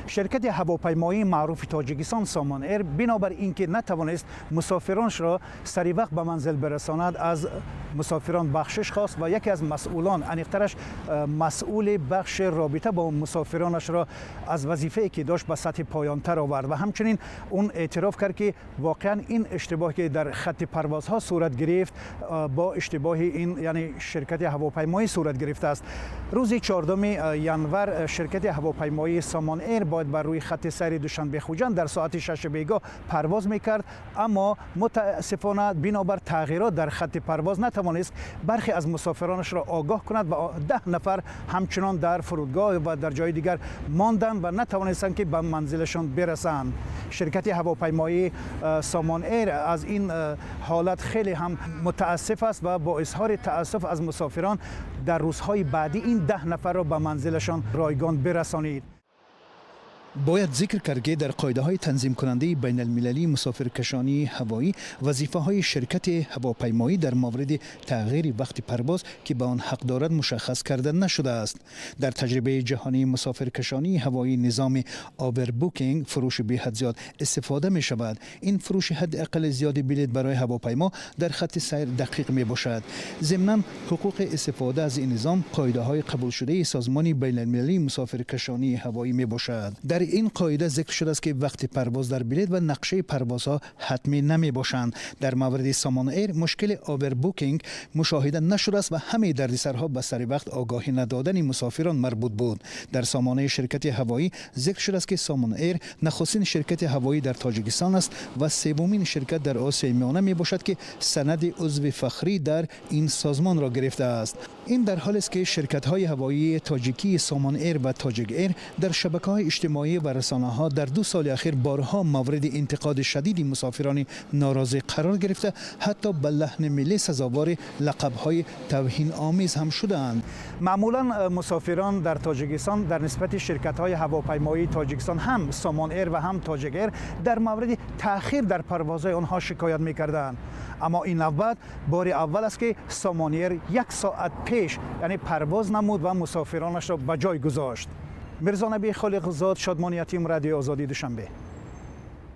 Ширкати ҳавопаймоии маъруфи Тоҷикистон Сомон Эйр бинобар ин ки натавонист мусофиронашро сари вақт ба манзил бирасонад, аз мусофирон бахшиш хост ва яке аз масъулон, аниқтараш масъули бахши робита бо мусофиронашро аз вазифае ки дошт ба сатҳи поёнтар овард ва ҳамчунин он эътироф кард, ки воқеан ин иштибоҳ, ки дар хатти парвозҳо сурат гирифт, бо иштибоҳи ин, яъне ширкати ҳавопаймоӣ сурат гирифтааст. Рӯзи 4 январ ширкати ҳавопаймоии Сомон Эйр бояд бар рӯи хатти сайри Душанбе Хуҷанд дар соати 6 бегоҳ парвоз мекард, аммо мутаассифона бинобар тағйирот дар хатти парвоз натавонист бархе аз мусофиронашро огоҳ кунад ва 10 нафар ҳамчунон дар фурудгоҳ ва дар ҷои дигар монданд ва натавонистанд, ки ба манзилашон бирасанд. Ширкати ҳавопаймоии Сомон Эйр аз ин ҳолат хеле ҳам мутаассиф аст ва бо изҳори таассуф аз мусофирон дар рӯзҳои баъдӣ ин 10 нафарро ба манзилашон ройгон бирасонид. Бояд зикр кард, ки дар қоидаҳои танзимкунандаи байналмилалии мусофиркашонии ҳавоӣ вазифаҳои ширкати ҳавопаймоӣ дар мавриди тағйири вақти парвоз, ки ба он ҳақ дорад, мушаххас карда нашудааст. Дар таҷрибаи ҷаҳонии мусофиркашонии ҳавоӣ низоми overbooking, фурӯши беҳад зиёд, истифода мешавад. Ин фурӯши ҳадди аққали зиёди билет барои ҳавопаймо дар хатти сайр дақиқ мебошад. Зимнан, ҳуқуқи истифода аз ин низом қоидаҳои қабулшудаи Созмони байналмилалии мусофиркашонии ҳавоӣ мебошад. Дар ин қоида зикр шудааст, ки вақти парвоз дар билет ва нақшаи парвозҳо ҳатмӣ намебошанд. Дар мавриди Сомон Эйр мушкили overbooking мушоҳида нашудааст ва ҳамаи дардисарҳо ба сари вақт огоҳӣ надодани мусофирон марбут буд. Дар сомонаи ширкати ҳавоӣ зикр шудааст, ки Сомон Эйр нахустин ширкати ҳавоӣ дар Тоҷикистон аст ва севумин ширкат дар Осиёи Миёна мебошад, ки санади узви фахрӣ дар ин созмонро гирифтааст. Ин дар ҳолест, ки ширкатҳои ҳавоии тоҷикии Сомон Эйр ва Тоҷик Эйр дар шабакаҳои иҷтимоӣ ва расонаҳо дар 2 соли ахир борҳо мавриди интиқоди шадиди мусофирони норозӣ қарор гирифта, ҳатто ба лаҳни миллӣ сазовори лақабҳои тавҳиномез ҳам шудаанд. Маъмулан мусофирон дар Тоҷикистон дар нисбати ширкатҳои ҳавопаймоии Тоҷикистон, ҳам Сомон Эйр ва ҳам Тоҷик Эйр, дар мавриди таъхир дар парвозҳои онҳо шикоят мекарданд. Аммо ин навбат бори аввал аст, ки Сомон Эйр як соат пеш, яъне, парвоз намуд ва мусофиронашро ба ҷой гузошт. Мирзонаби Холиқзод, Шодмон Ятим, Радиои Озодӣ, Душанбе.